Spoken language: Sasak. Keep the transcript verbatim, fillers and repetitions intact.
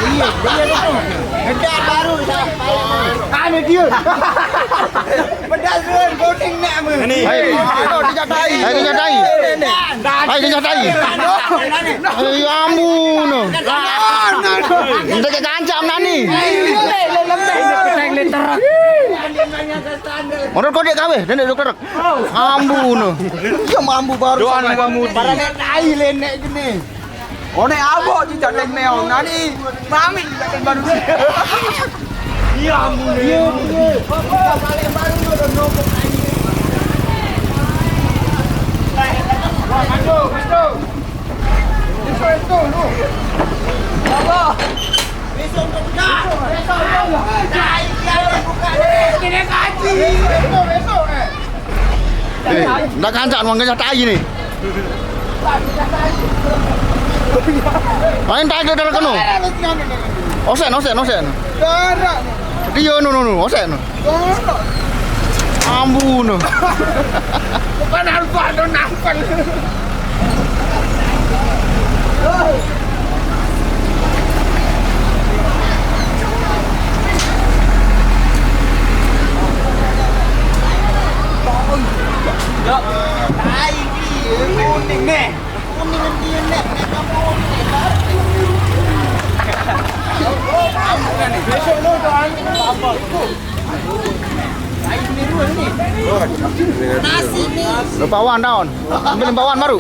Iya, dia itu. Dekat baru, saya. Anu dia. Pedas, Bun. Kuning nak, Bun. Ini. Hai. Ayo, dia tai. Hai, dia tai. Hai, dia tai. Hai, ya ampun. Dia kancam nak ni. Orang kau dia kawin, dia nak dokter. Ambu no. Iya, mambu baru. Doa sama. Kamu. Para nek tai lenek gini. One abok di jadek neon nani. Mami di jadek baru. Iya, ambu. Iya, iya. Bapak balik baru udah nombok tai. Wah, masuk, masuk. Masuk itu lu. Apa? Besok untuk buka. Besok untuk buka. Ini kaji. Besok, besok, eh. Eh, ndak kancak nuang gajah tai ni. Main tai ke dalam keno. Osen, osen, osen. Dia no, no, no, osen. Ambu no. Bukan alfa, no nampel. Lupa wan daun. Ambil lupa wan baru.